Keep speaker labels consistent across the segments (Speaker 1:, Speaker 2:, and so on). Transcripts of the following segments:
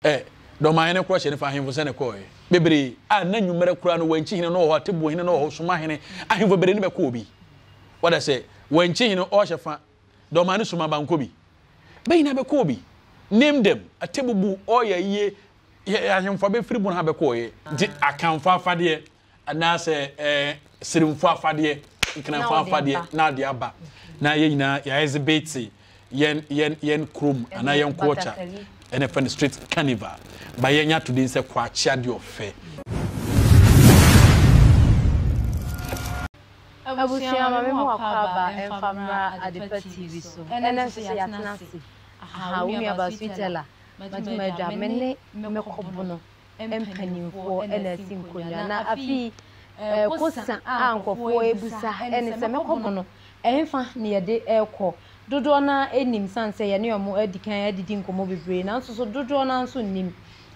Speaker 1: Ɛ, Dɔmahene korɔ hyɛ ne fa ahemfo sɛ ne kɔɔɛ. Bebree a na nwummerɛ koraa no Wankyi hene no wɔ hɔ, Atebuo hene no wɔ hɔ, Soma hene, ahemfo bebree no bɛkɔɔ bi. Wada sɛ, Wankyi hene ɔɔhyɛ fa, Dɔmahene Soma bankɔ bi. Bɛ nyinaa bɛkɔɔ bi. Name them, Atebubu ɔɔyɛ ayie, yɛ ahemfo a bɛfiri Bono ha bɛkɔɔɛ. Nti Akanfo afadeɛ anaasɛ ɛɛ Seremfo afadeɛ, Nkranfo afadeɛ na ade aba. Na yɛn nyinaa yɛ exhibit yɛn yɛn yɛn kurom anaa yɛn culture ɛna ɛfɛ no street carnival. Ba yɛn nya to din sɛ Kwakye Adeɛ Ɔfɛ.
Speaker 2: Abusua ma me mu akwaaba mfa mmra Adepa TV so. Ɛnɛ nso so yɛatena ase. Aha, wo nuabaa Sweetella, Madwuma Adwa, me ne me kɔbono mpanimfoɔ na asi nkonnwa. Na afei kosa a nkurɔfoɔ rebisa ne sɛ, mɛkɔ no, ɛhefa na yɛde rekɔ? Dodoɔ no ara nim sane sɛ yɛne wɔn adi kan adidi nkɔmmɔ bebree, nanso so dodoɔ no ara nso nnim.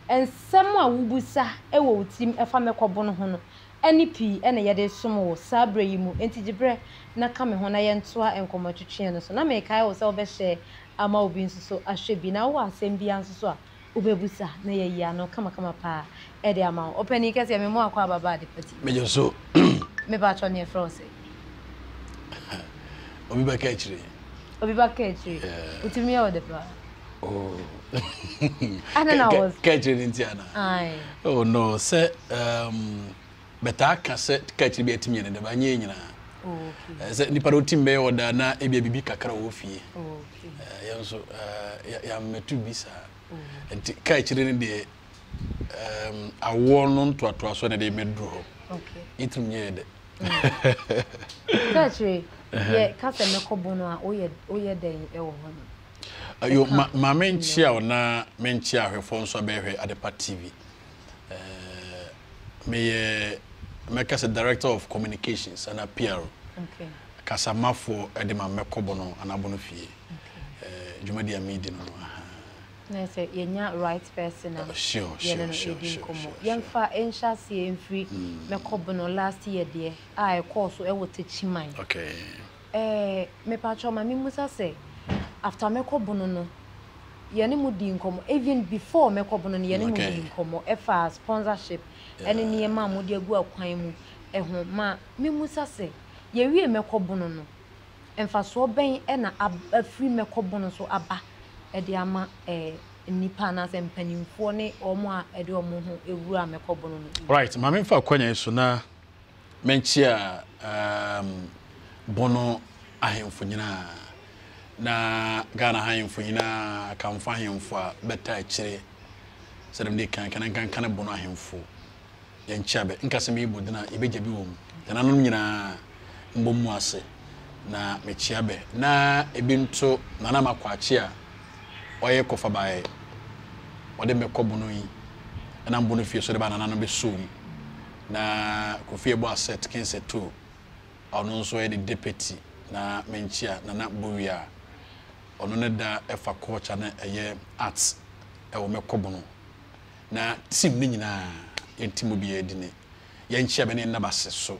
Speaker 2: Nsɛm a wobisa wɔ wo tirim fa mɛkɔbo no ho no, ɛne pii na yɛde resom wo saa berɛ yi mu. Enti gye berɛ na ka me ho na yɛntoa nkɔmmɔtwetweɛ no so. Na mekae wo sɛ wobɛhyɛ ama obi nso so ahwɛ bi. Na wowɔ asɛm biara nso so a, Wobɛbusa na yɛayi ano kamakama paa de ama wo. Ɔpanin kɛseɛ, me mo akɔ aba ba Adepa TV.
Speaker 1: Megye so.
Speaker 2: Me paatwɔ neɛ frɛ wo sɛ?
Speaker 1: Obi bɛka akyire.
Speaker 2: Obi bɛka akyire. Yeah. Wotumi yɛ wo de paa.
Speaker 1: Oh.
Speaker 2: Ana na was.
Speaker 1: Ka akyire ne nti ana?
Speaker 2: Aye.
Speaker 1: Oh no, sɛ um, bɛtaa ka sɛ ka akyire bi atumi yɛ ne dɛ, ba nyɛ nyinaa.
Speaker 2: Oh, okay.
Speaker 1: Eh, sɛ nipa no wotim bɛyɛ ɔda na ebia biribi kakra wɔ fie.
Speaker 2: Oh, okay.
Speaker 1: Eh, yɛn nso eh, yɛammɛto bi saa. Oh. Nti ka akyire no deɛ um, awoɔ no ntoatoasoɔ na ɛde mɛduru hɔ.
Speaker 2: Okay.
Speaker 1: Yɛtirim nyɛ yɛ dɛ.
Speaker 2: Ka akyire, yɛ ka sɛ mɛkɔ bono a woyɛ woyɛ dɛn wɔ hɔ no?
Speaker 1: Ayo, ma, ma menkyia wo na menkyia ahwɛfoɔ nso abɛhwɛ Adepa TV. Eh, meyɛ mɛka sɛ director of communications ana PR.
Speaker 2: Okay.
Speaker 1: Kasamafoɔ de ma mɛkɔ bono anaa bono fie. Eh, dwumadi a medi no no. Aha.
Speaker 2: Na sɛ yɛnya right person a
Speaker 1: oh, sure,
Speaker 2: yɛne no
Speaker 1: sure,
Speaker 2: ɛdi
Speaker 1: sure,
Speaker 2: nkɔmmɔ.
Speaker 1: sure,
Speaker 2: Yɛmfa nhyɛ aseɛ mfiri mɛkɔ bono last year deɛ a ɛkɔɔ so ɛwɔ Techiman.
Speaker 1: Okay.
Speaker 2: Eh, mepakyɛw ma memmisa sɛ, after mɛkɔ bono no, yɛne mo dii nkɔmmɔ, even before mɛkɔ bono no, yɛne mo dii nkɔmmɔ ɛfa sponsorship ɛne nneɛma a mode agu akwan mu ɛho. Ma memmisa sɛ, yɛwie mɛkɔ bono no, mfasoɔ bɛn na afiri mɛkɔ bono so aba ɛde ama eh, nnipa anaasɛ mpanimfoɔ ne wɔn a ɛde wɔn ho wura mɛkɔ bono no?
Speaker 1: Right, ma memfa akwanya yi so na Menkyia um, Bono ahemfo nyinaa, na Ghana ha ahemfo nyinaa, Akanfo ahemfo a bɛta akyire, sɛdeɛ mede kan kan nkanka ne Bono ahemfo, yɛnkyia bɛ. Nka sɛ merebɔ din a, yɛbɛgya bi wɔ mu. Nananom nyinaa mbɔ mu ase na mekyia bɛ. Na ebi nto Nana Makwakye a ɔyɛ kɔfabaeɛ, ɔde mɛkɔ Bono yi, ɛnam Bono fie so de ba nananom bɛsoo mu. Na Kofi Ebo Asset Kinsey Too a ɔno nso yɛ ne deputy na menkyia Nana Bowia a ɔno ne da ɛfa culture na ɛyɛ arts ɛwɔ Mɛkɔbono na team ne nyinaa yɛn team obiara di ne yɛnkyia bɛ ne yɛn nabase so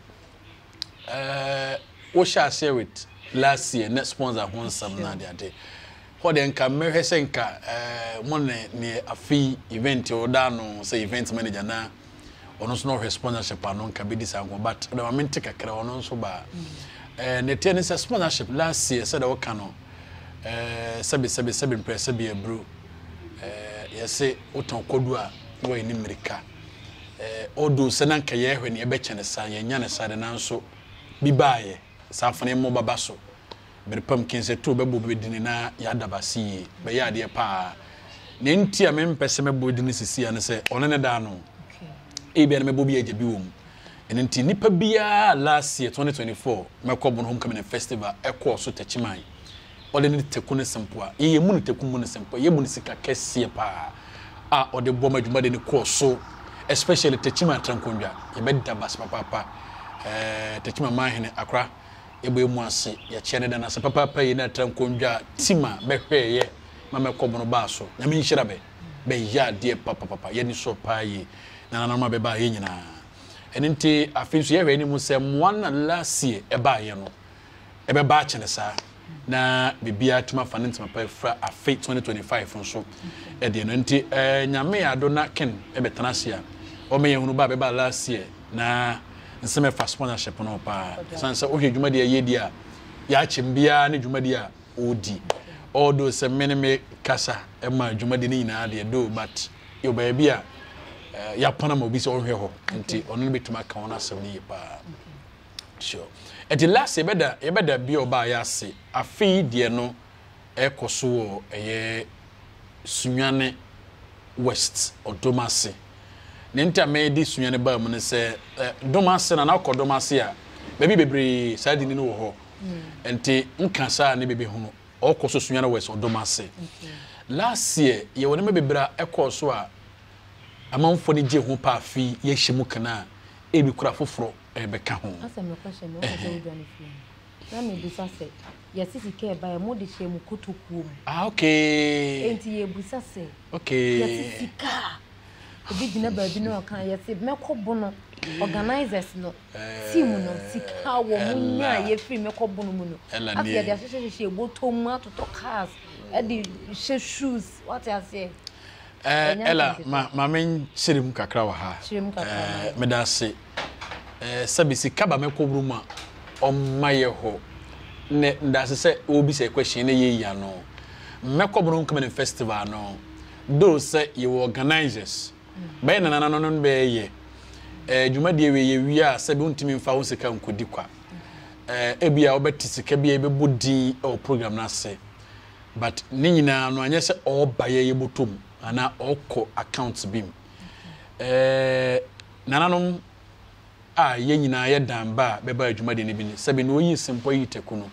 Speaker 1: ɛɛ wohyɛ aseɛ with last year ne sponsor ho nsɛm na ade ade hɔ deɛ nka mɛhwɛ sɛ nka ɛɛ mo ne ne afe event ɔda ano sɛ event manager na ɔno nso na ɔhwɛ sponsorship ano nka bɛdi saa nkɔmmɔ but ɔde ma mente kakra ɔno nso baa ɛɛ ne teɛ ne sɛ sponsorship last year sɛdeɛ woka no ɛɛ sɛbi sɛbi sɛbi mprɛ sɛbi aburo ɛɛ yɛse wotɔn kwadu a na wɔyɛ ne mmirika ɛɛ although sɛ na nka yɛhwɛ ne yɛbɛkyɛ ne saa yɛnya ne saa de nanso bi baayɛ saa afana mmɔ baba so Bere pa mu, Kensetow bɛbɔ obi din na yɛada no ase yie. Bɛyɛ adeɛ paa. Nea nti a mempɛ sɛ mɛbɔ din no seesei ara ne sɛ, ɔno ne da ano. Ebia na mɛbɔ bi agya bi wɔ mu. Ɛno nti, nnipa biara last year, 2024, mɛkɔ Bono Homecoming and Festival ɛkɔɔ so Techiman. Ɔde ne teku ne sempoa. Yɛyɛ mu ne teku mu ne sempoa. Yɛbu no sika kɛseɛ paa a ɔde bɔ ma dwumadi no kɔɔ so especially Techiman Atrankondwa. Yɛbɛda base papaapa. Ɛɛ Techiman Manhene Akora. Yɛbɔ emu ase, yɛkyerɛ ne da no ase papaapa yei na ɛtra nkondwa tim a bɛhwɛɛyɛ ma mɛkɔ bono baa so. Nyame nhyira bɛ. Bɛyɛ adeɛ papapapa. Yɛni sɔ paa yie. Nananom a bɛbaa yɛ nyinaa. Ɛno nti afe nso yɛhwɛ anim sɛ mmoa no na last year ɛbaayɛ no ɛbɛba akyene saa. na biribiara atumi afa ne ntoma pa afira afe 2025 nso ɛdeɛ no nti eh, Nyame yɛ ado na Ken ɛbɛtena ase a ɔma yɛn hunu ba a bɛba last year na nsɛm ɛfa sponsorship no ho paa ɛsiane sɛ wohwɛ dwumadi a yɛdi a yɛakyɛm biara ne dwumadi a ɔredi although sɛ me ne me kasa ɛma dwumadi no nyinaa deɛ do but yɛ baabi a eh, yɛapɔn ama obi sɛ ɔnhwɛ hɔ nti ɔno no bɛtumi aka wɔn asɛm no yie paa. Sure. Ɛti last yɛbɛda yɛbɛda bi a ɔbaa yɛ ase afe yi deɛ no ɛkɔ so wɔ ɛyɛ Sunyani West Ɔdom ase. Ne nti a mɛdi Sunyani baa mu ne sɛ Dom ase na na ɔkɔ Dom ase a baabi bebree saa dini no wɔ hɔ. Nti nka saa ne bɛbɛhunu ɔkɔ so Sunyani West Ɔdom ase. Last year yɛwɔ nneɛma bebree a ɛkɔɔ so a amanfoɔ no gye ho paa afe yi yɛhyɛ mu kana a ebi kora foforɔ rebɛka ho.
Speaker 2: Asɛ me question no, wopɛ sɛ wodwane firi ho. Na mebisa sɛ, yɛse sika ɛbaeɛ mode hyɛɛ mo kotokuo mu.
Speaker 1: Ah okay.
Speaker 2: Enti yɛbisa sɛ,
Speaker 1: okay.
Speaker 2: Yɛse sika a, obi gyina baabi na ɔka yɛse mɛkɔ bono organisers no, team no, sika a wɔn nyaa yɛfiri mɛkɔ bono mu no, afei yɛde ahyehyɛhyehyɛ bɔtɔ mu atotɔ cars, ɛde hyɛ shoes, wate aseɛ.
Speaker 1: Eh, Ella, ma, ma me nkyerɛ mu kakra wɔ ha.
Speaker 2: Kyerɛ mu kakra ma
Speaker 1: Eh, meda ase. Eh, sɛbi sika ba mɛkɔ buru mu a, ɔmma yɛ hɔ. Nɛ, meda ase sɛ wobisa question na yɛyi ano. Mɛkɔ Bono Nkamani Festival no, though sɛ yɛwɔ organizers, bɛyɛ nanana no no bɛyɛ. Eh, dwumadie wei yɛwie a, sɛbi wontumi mfa wo sika nkɔdi kwa. Eh, ebia wobɛte sika bi a yɛbɛbɔ din wɔ program no ase. But ne nyinaa no anyɛ sɛ ɔɔba yɛ yɛbɔtɔ mu anaa ɔɔkɔ account bi mu. Ɛɛ nananom a yɛ nyinaa yɛ dan ba a bɛba adwuma de no bi ne sɛbe na oyi sempɔ yi taku no.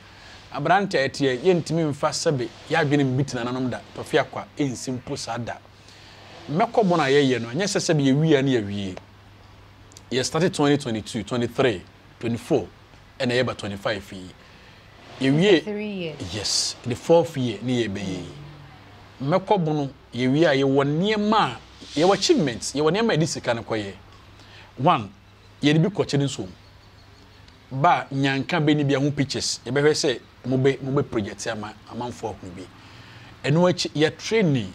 Speaker 1: Aberante a yɛteɛ yɛntumi mfa sɛbe yɛ adwene mbiti nananom da, tɔfe akwa ɛnsi mpo saa da. Mɛkɔ bɔn a yɛyɛ no anyɛ sɛ sɛbe yɛwie a ne yɛawie. Yɛ starte 2022, 23, 24 ɛna yɛba 25 yi. Yɛwie yes the fourth year ne yɛbɛyɛ yi. Mɛkɔ bono yɛwie a yɛwɔ nneɛma a yɛwɔ achievements yɛwɔ nneɛma a yɛde sika no kɔyɛ. One yɛde bi kɔkyɛ ne nsuom. Ba nyanka bɛ ni bi ho pictures yɛbɛhwɛ sɛ mo bɛ mo bɛ project ama amanfoɔ ahunu bi. Ɛno akyi yɛ training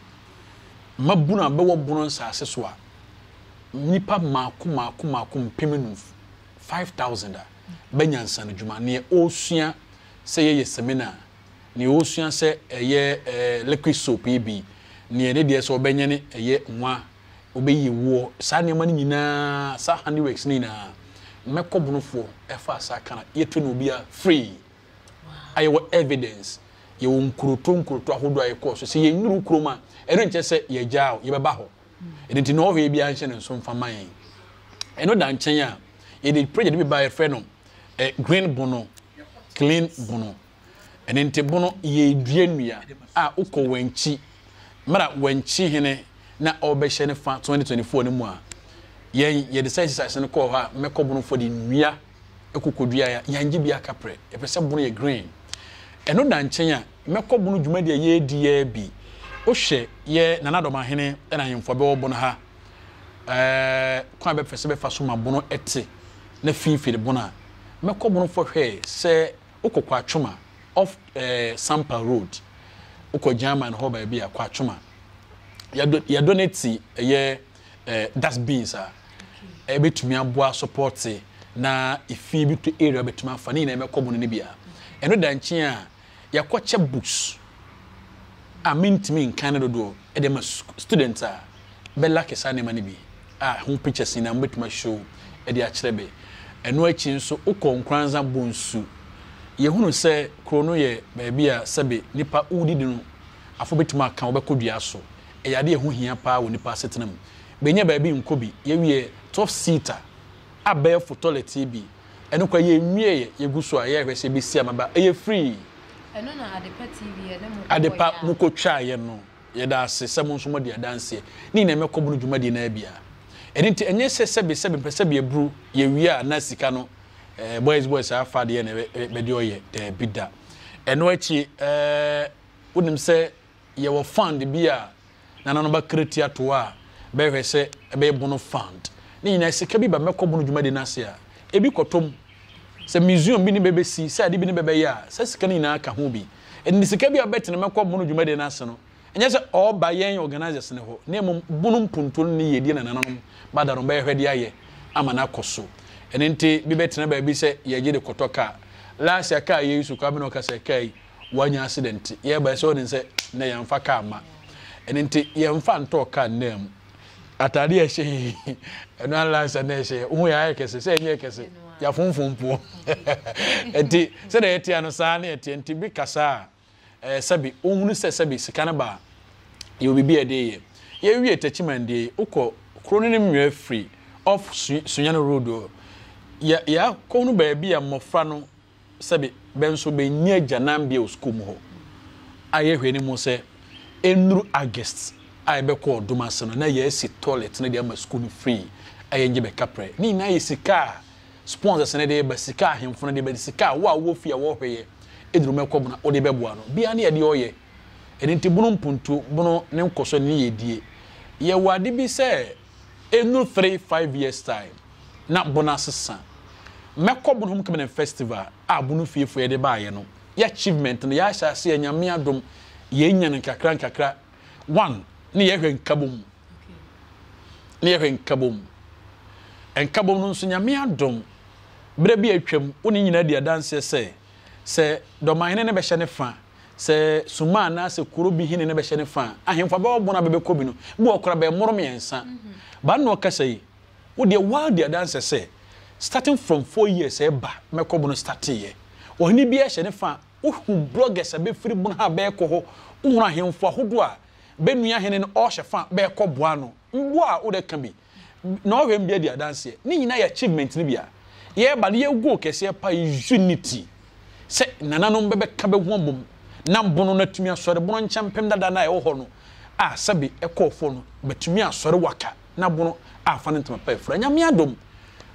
Speaker 1: mmabunu a bɛwɔ bono nsaase so a nnipa mmaako mmaako mmaako 5000 5000 a bɛnya nsanodwuma, neɛ ɔresua sɛ yɛyɛ samina, neɛ ɔresua sɛ ɛyɛ liquid soap yi bi, neɛ ne deɛ sɛ ɔbɛnyɛne ɛyɛ nwa, ɔbɛyi woɔ, saa nneɛma no nyinaa, saa handiworks no nyinaa, mɛkɔ bonofoɔ ɛfa saa kana, yɛtu no obiara free. A yɛwɔ evidence, yɛwɔ nkuroto nkuroto ahodoɔ a yɛkɔɔ so, sɛ yɛnnuru kurom a, ɛno nkyɛ sɛ yɛgyaa o, yɛbɛba hɔ. Ɛno nti na ɔhwɛ biara nhyɛ ne nso mfa ma yɛn. Ɛno da nkyɛn a, yɛde project bi ba yɛfrɛ no eh, green bono, clean bono. Ɛno nti bono yɛdua nnua a wokɔ wankyi, mmerɛ wankyi hene na ɔrebɛhyɛ ne fa 2024 no mu a, yɛn yɛde saa exercise no kɔɔ hɔ a mɛkɔ bonofoɔ de nnua ɛkɔkɔdua a yɛangye bi akaprɛ. Yɛpɛ sɛ bono yɛ green. Ɛno da nkyɛn a, mɛkɔ bono dwumadi a yɛredi yɛ bi. Wohwɛ yɛ Nana Dɔmahene na ahemfo a bɛwɔ bono ha, ɛɛ kwan a bɛpɛ sɛ bɛfa so ma bono te na fiifiri bono a, mɛkɔ bonofoɔ hwɛ sɛ wokɔ Kwatwoma off ɛɛ Sampa road, wokɔ German hɔ baabi a Kwatwoma, yɛ donate ɛyɛ eh, dustbins a ɛbɛtumi aboa sɔpɔte na efi bi to area bɛtumi afa ne nyinaa ɛbɛkɔ bono no bi a ɛno da nkyɛn a yɛakɔkyɛ books a mentumi nkan ne dodoɔ ɛde ma students a bɛlake saa nneɛma no bi a ho pictures nyinaa mobɛtumi ashow ɛde akyerɛ bɛ. Ɛno akyi nso wokɔ Nkoranza Bonsu yɛhunu sɛ kuro no yɛ baabi a sɛbe nipa wodidi no afo bɛtumi aka wobɛkɔ dua so. Ɛyɛ ade a ɛho hia paa wɔ nipa asetena mu. Bɛnya baabi nkɔ bi, yɛwiɛ 12 seater abɛɛfo toilet yi bi, ɛno koraa yɛnwieɛ, yɛgu so a yɛrehwɛ sɛ yɛbɛsi ama ba, ɛyɛ free.
Speaker 2: Ɛno na Adepa TV yɛne mo
Speaker 1: Adepa
Speaker 2: kɔɔeɛ a.
Speaker 1: mokɔtwaeɛ no, yɛda ase sɛ mo nso moadi adanseɛ. Ne nyinaa mɛkɔ bono dwumadie no ara bi a. Ɛno nti ɛnyɛ sɛ sɛbe sɛbe mpɛ sɛbe aburu, yɛwie a na sika no eh, boys boys afa adeɛ na bɛde ɔyɛ, daabi da. Ɛno akyi eh, wonim sɛ Yɛwɔ fund bi a nananom akreti ato hɔ a bɛhwɛ sɛ ɛbɛyɛ bono fund. Ne nyinaa sika bi ba mɛkɔ bono dwumadi no ase a, ebi kɔtɔ mu. Sɛ museum bi ne bɛbɛsi, sɛ ade bi ne bɛbɛyɛ a, saa sika no nyinaa ka ho bi. Ɛnti sika bi a wobɛtene mɛkɔ bono dwumadie no ase no, ɛnyɛ sɛ ɔɔba yɛn organisers no hɔ, na mmom bono mpuntuo no ne yiedie na nananom bada no bɛhwɛ de ayɛ ama no akɔ so. Ɛno nti bi bɛtena baabi sɛ yɛgye de kɔtɔ car. Last year car yɛyi so koraa bi na ɔka sɛ car yi wanya accident. Yɛreba sɛ ɔnim sɛ nnɛ yɛmfa car mma. Ɛno nti yɛmfa ntɔɔ car nnaa mu. Atade a ɛhyɛ yi ɛno ara last year na ɛhyɛ yɛ. Wohu yɛ ayɛ kɛse sɛ ɛnyɛ kɛse. Yɛafonfon mpo. Nti sɛdeɛ yɛteɛ no saa na yɛteɛ. Nti bi kasa a ɛɛ sɛbi wohunu sɛ sɛbi sika no ba a, yɛwɔ biribi a yɛde yɛ. Yɛwie Techiman deɛ yi, wokɔ kuro no ne nwera firi off Su Sunyani road hɔ. Yɛ yɛakɔhunu baabi a mmɔfra no sɛbi bɛ nso bɛnni agyananbea wɔ sukuu mu hɔ a yɛhwɛ anim sɛ ɛnnuru August a yɛbɛkɔ ɔdom ase no na yɛasi toilet no de ama sukuu no free a yɛngye bɛ kaprɛ. Ne nyinaa yɛ sika a Sponsors no de ba, sika a ahemfo no de ba, sika a wo a wowɔ fie a wɔhwɛ yɛ eduru mɛkɔ bona wode bɛboa no. Biara ne ɛdeɛ ɔyɛ. Ɛno nti bono mpuntuo, bono ne nkɔsoɔ ne ne yɛdie. Yɛwɔ ade bi sɛ ɛnuru 3, 5 years time na bono asesa. Mɛkɔ bono homecoming and festival a bono fiefoɔ yɛde baayɛ no, yɛ achievement no yɛahyɛ aseɛ Nyame adom yɛnya no nkakra nkakra. One, ne yɛhwɛ nkabom. Ne yɛhwɛ nkabom. Nkabom no nso, Nyame adom, berɛ bi a atwam, wo ne nyinaa di adanseɛ sɛ, sɛ Dɔmahene no bɛhyɛ ne fa, sɛ Suma anaasɛ kuro bi hene no bɛhyɛ ne fa a, ahemfo a bɛwɔ bono a bɛbɛkɔ bi no, bi wɔ hɔ koraa bɛmmoro mmiɛnsa. Ba no na ɔkasa yi, wo deɛ woa di adanseɛ sɛ, starting from 4 years ɛreba mɛkɔ bono starteeɛ, ɔhene biara hyɛ ne fa a, wohu bloggers a bɛfiri bono ha bɛɛkɔ hɔ, wohunu ahemfo ahodoɔ a bɛnua hene no ɔɔhyɛ fa bɛɛkɔ boa no, mboa a wodɛ ka bi na ɔhwɛ mbia di adanseɛ. Ne nyinaa yɛ achievement no bi a yɛɛba no yɛ goal kɛseɛ pa unity sɛ nananom bɛbɛka bɛho abom na bono no atumi asɔre bono nkyɛmpem dada no a ɛwɔ hɔ no a sɛbe ɛkɔɔ fɔ no bɛtumi asɔre waka na bono afa no ntoma pa afura. Nyame adom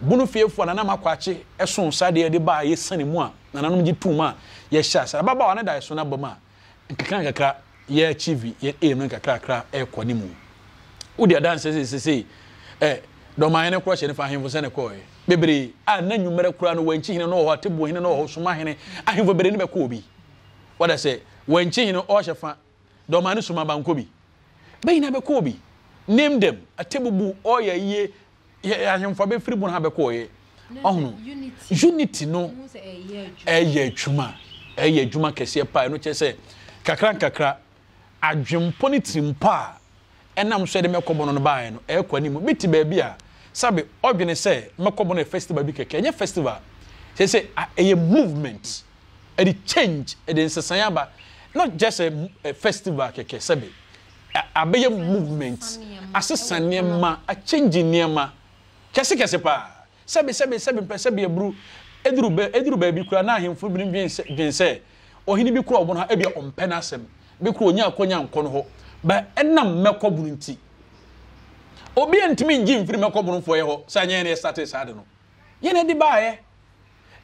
Speaker 1: bono fiefoɔ a Nana Makwakye ɛso saa deɛ yɛde baa yɛsane mu a nananom gye toom a yɛhyɛ ase ababaawa no da ɛso no aba mu a Nkakrankakra yɛ achieve yɛn aim no nkakrakra ɛrekɔ ne mu. Wodi adanse sɛ sesei ɛ dɔmahene korɔ hyɛ ne fa ahemfo sɛ ne kɔɔɛ bebree a na nwummerɛ koraa no wankyi hene no wɔ hɔ ateboɔ hene no wɔ hɔ soma hene ahemfo bebree ne bɛkɔɔ bi. Wada sɛ wankyi hene ɔhyɛ fa dɔmahene soma bankɔ bi. Bɛ nyinaa bɛkɔɔ bi. Name them atebubu ɔyɛ yie Yɛ ahemfo abɛfiri bon ha bɛkɔɔyɛ. Ɔhono unity no ɛyɛ adwuma ɛyɛ adwuma kɛseɛ paa ɛno kyerɛ sɛ kakra nkakra adwempɔ ne tirimpɔ a ɛnam so ɛde mɛkɔ bono no baeɛ no ɛrekɔ anim. Bi te baabi a sabe ɔdwene sɛ mɛkɔ bono yɛ festival bi kɛkɛ ɛnyɛ festival kyerɛ sɛ ɛyɛ movement ɛde change ɛde nsesaeɛ aba not just a festival kɛkɛ sɛbe abɛyɛ movement, asesa nneɛma, akyɛngye nneɛma kɛse kɛse paa. Sɛbe sɛbe sɛbe mpɛ sɛbe aburu eduru bɛ eduru baabi koraa na ahemfo binom dwen sɛ dwen sɛ ɔhene bi kura ɔbono ha ebia ɔmpɛ n'asɛm bi kura onya akwanya nkɔ no hɔ ba ɛnam mɛkɔ bono nti obi ntumi ngye mfiri mɛkɔ bonofoɔ yɛ hɔ sɛ anyɛ yɛn na yɛstartee saa ade no yɛn na ɛde baeɛ.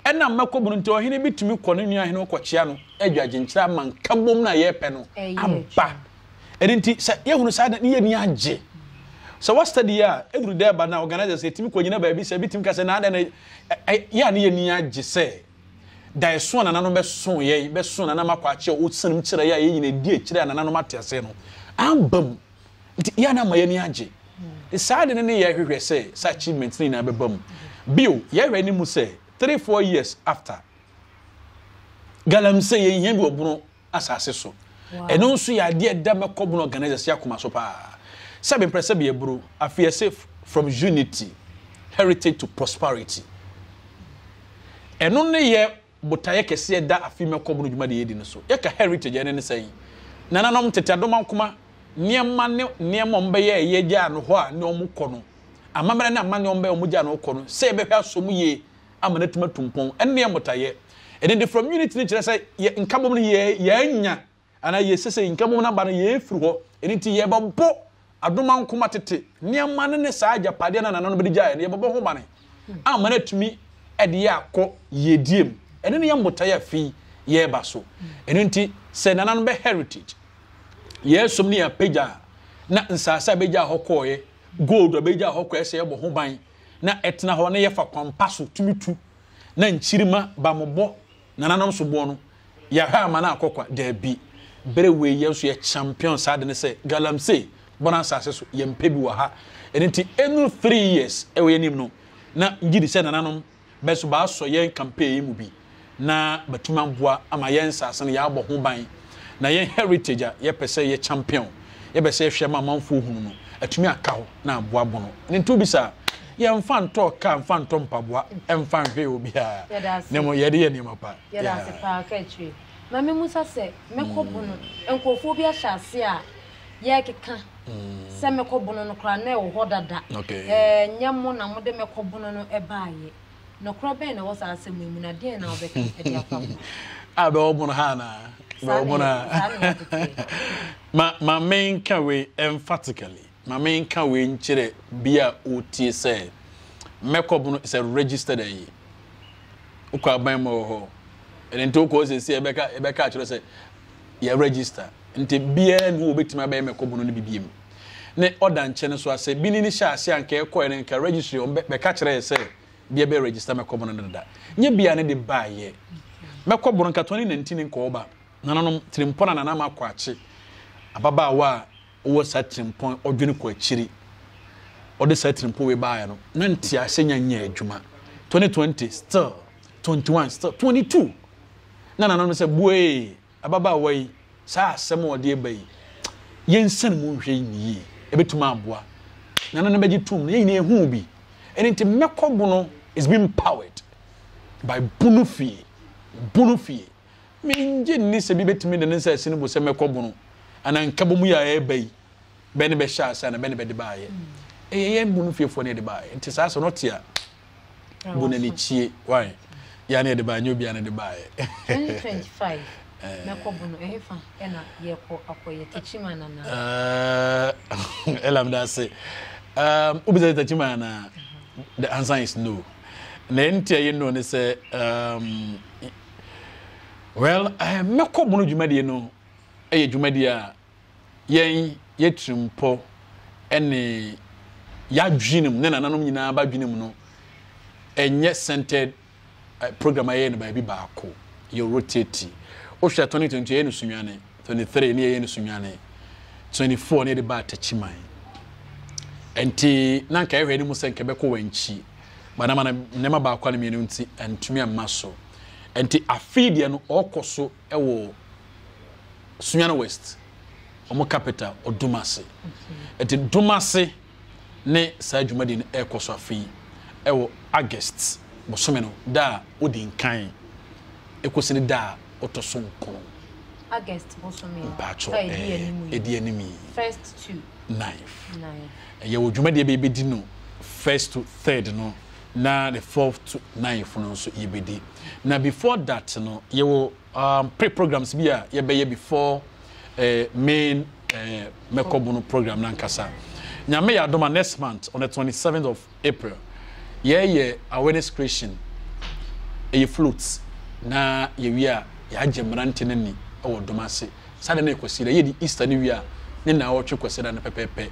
Speaker 1: Ɛnam mɛkɔ mu no nti, ɔhene bi tumi kɔ ne nua hene hɔ kɔkyea no, adwa agyenkyerɛ ama nkabom no a yɛrepɛ no aba. Ɛno nti, sɛ yɛhunu saa na ne yɛn ani agye. Sɛ wɔ study a, ɛduru dɛ ba na organizers yɛtumi kɔgyina baabi sɛ ebi tumi ka sɛ na adɛn na yɛ a ne yɛn ani agye sɛ daeɛso a nananom bɛso yɛn, bɛso nananom akɔ akyɛ, ɔsiane mu kyerɛ yɛ a yɛn nyina di akyire a nananom ate aseɛ no aba mu. Nti yɛ a na ama yɛn ani agye. Nti saa ade no ne yɛhwehwɛ sɛ saa achievement no nyinaa bɛba mu. Bio, yɛhwɛ anim sɛ 3, 4 years after galamsey yɛnhia bi wɔ Bono asase so. Ɛno nso yɛ adeɛ ɛda mɛkɔ Bono organizers yɛ akoma so paa. Sɛbe mprɛ sɛbe aburo, afei yɛse from unity, heritage to prosperity. Ɛno ne yɛ Botaeɛ kɛseɛ da afe mɛkɔ bono dwumadie yɛdi no so. Yɛka heritage a ɛno ne sɛn? Nananom tete adomankoma nneɛma ne nneɛma a wɔbɛyɛɛ yɛgyaa no hɔ a ne wɔn kɔ no, amammerɛ ne amanneɛ a wɔbɛyɛ wɔn gyaa no hɔ kɔ no, sɛ yɛbɛhwɛ asɔ mu yie ama no atumi atu mpɔn, ɛno ne yɛn botaeɛ. Ɛno nti from unity no kyerɛ sɛ yɛ nkabom no yɛ yɛanya Anaa yɛ sese nkabom no aba no yɛɛfiri hɔ, ɛno nti yɛbɛbɔ adomankoma tete nneɛma no ne saa agyapadeɛ no a nananom de gyaeɛ no, yɛbɛbɔ ho bane ama no atumi de yɛ akɔ yiedie mu. Ɛno ne yɛn botaeɛ a afei yɛreba so. Ɛno nti sɛ nananom bɛ heritage, yɛn som ne yɛn apagya a, na nsaase a bɛgyaa hɔ kɔɔeɛ, gold a bɛgyaa hɔ kɔɛ sɛ yɛbɔ ho ban na ɛtena hɔ na yɛfa kwan pa so tumi tu na nkyirima bammɔbɔ nananom soboɔ no. Yɛahwɛ ama no akɔ kwa? Daabi. Bere wei yɛn nso yɛ champion saa ade no sɛ galamsey bɔ no asase so, yɛmpɛ bi wɔ ha. Ɛno nti ɛnuru 3 years ɛwɔ yɛn anim no, na ngye di sɛ nananom bɛ nso bɛasɔ yɛn campaign yi mu bi na bɛatumi aboa ama yɛn nsase no yɛabɔ ho ban na yɛn heritage a yɛpɛ sɛ yɛ champion, yɛpɛ sɛ yɛhwɛ ma amanfoɔ hunu no, atumi aka hɔ na aboa bono. Ɛno nti wobisa a, yɛmfa ntɔ kaa, mfa ntɔ mpaboa, mfa nhwɛ obiara, na mmom yɛde yɛ nneɛma pa.
Speaker 2: Yɛda ase paa ka akyire. Ma me musa sɛ mɛkɔ bono nkurɔfoɔ bi ahyɛ ase a yɛrekeka sɛ mɛkɔ bono no koraa na ɛwɔ hɔ dada ɛnyɛ mo na mode mɛkɔ bono no ɛbaayɛ nɔkorɛ bɛn na ɛwɔ saa asɛm yi mu na deɛn na wobɛka de afa ho?
Speaker 1: A bɛwɔ bono ha anaa? Bɛwɔ bono ha. Ma ma menka wei emphatically. Ma menka wei nkyerɛ bi a ɔretie sɛ mɛkɔ bono is a registered ayi. Wokɔ aban mu wɔ hɔ. Ɛno nti wokɔ hɔ seesei ɛbɛka ɛbɛka akyerɛ sɛ yɛ register. Nti biara ni hɔ obetumi abɛyɛ mɛkɔ bono no bi biem. Ne ɔda nkyɛn no so a sɛ bi ne ne hyɛ ase a nka ɛkɔɛ no nka registry wɔn bɛka kyerɛ yɛ sɛ bi ɛbɛ register mɛkɔ bono no dada. Nyɛ bia ne de baayɛ. Mɛkɔ bono nka 2019 nka ɔba. Nananom tirimpɔ na nana ama akɔ akye ababaawa a ɔwɔ saa tirimpɔn ɔdwene kɔ akyiri ɔde saa tirimpɔ wei baeɛ no na nteaseɛ nya nyɛ adwuma 2020 still 21 still 22 na nananom sɛ buee ababaawa yi saa asɛm a ɔde ba yi yɛnsan mu nhwɛ yi ne yie ɛbɛtumi aboa nananom bɛgye tom no yɛn nyinaa ehu bi ɛne nti mɛkɔ bono is being powered by bunu fie bunu fie. Mennye nni sɛ bi bɛtumi de ne nsa asi ne bo sɛ mɛkɔ bono anaa nkabom yi a ɛreba yi, bɛ ne bɛhyɛ ase anaa bɛ ne bɛde baeɛ. Ɛyɛ yɛn bono fiefoɔ ne yɛde baeɛ. Nti saa sɛ no te a, bu n'ani kyie. Why? Yɛa ne yɛde baeɛ, nyɛ obiara ne de baeɛ.
Speaker 2: 2025 mɛkɔ bono, ɛhefa ɛna yɛkɔ akɔyɛ Techiman anaa?
Speaker 1: Ella meda ase. Wobisa sɛ Techiman anaa? The answer is no. Na ɛnti a ɛyɛ no ne sɛ Well, eh, mɛkɔ mono dwumadie no yɛ dwumadie a yɛn yɛtirimpɔ ne yɛadwenem ne nananom nyinaa badwenem no ɛnyɛ centered eh, program a yɛyɛ no baabi baako yɛ rotate wohwɛ 2020 yɛyɛ no Sunyani 23 ne yɛyɛ no Sunyani 24 ne yɛde ba Atakyiman nti na nka yɛhwɛ anim sɛ nka ɛbɛkɔ wɔn akyi But na ma no nneɛma baako a ne mmienu nti antumi amma so. Nti afei deɛ no ɔkɔ so wɔ Sunyani West, wɔn capital Odumase. Nti Dumase ne saa dwumadi no ɛrekɔ so afei ɛwɔ August bosome no da a odi nkan ekosi ne da a ɔtɔ so nkron.
Speaker 2: August bosome no
Speaker 1: Mpatsɔ
Speaker 2: a ɛdi anim yi.
Speaker 1: Ɛdi anim yi.
Speaker 2: First to.
Speaker 1: Ninth. Yɛwɔ dwumadie bi yɛbɛdi no first to third no na the fourth to ninth no nso yɛbɛdi. Na before that no yɛwɔ um, pre programs bi a yɛbɛyɛ before eh, main eh, mɛkɔ bono program no ankasa. Nyame yɛ adom a next month on the 27th of April yɛyɛ awareness creation ɛyɛ float na yɛwie a yɛagye mmerante no ani wɔ dom ase. Saa da no yɛ Kwasida. Yɛdi Easter no wie a, ne naawɔtwe Kwasida no pɛpɛɛpɛ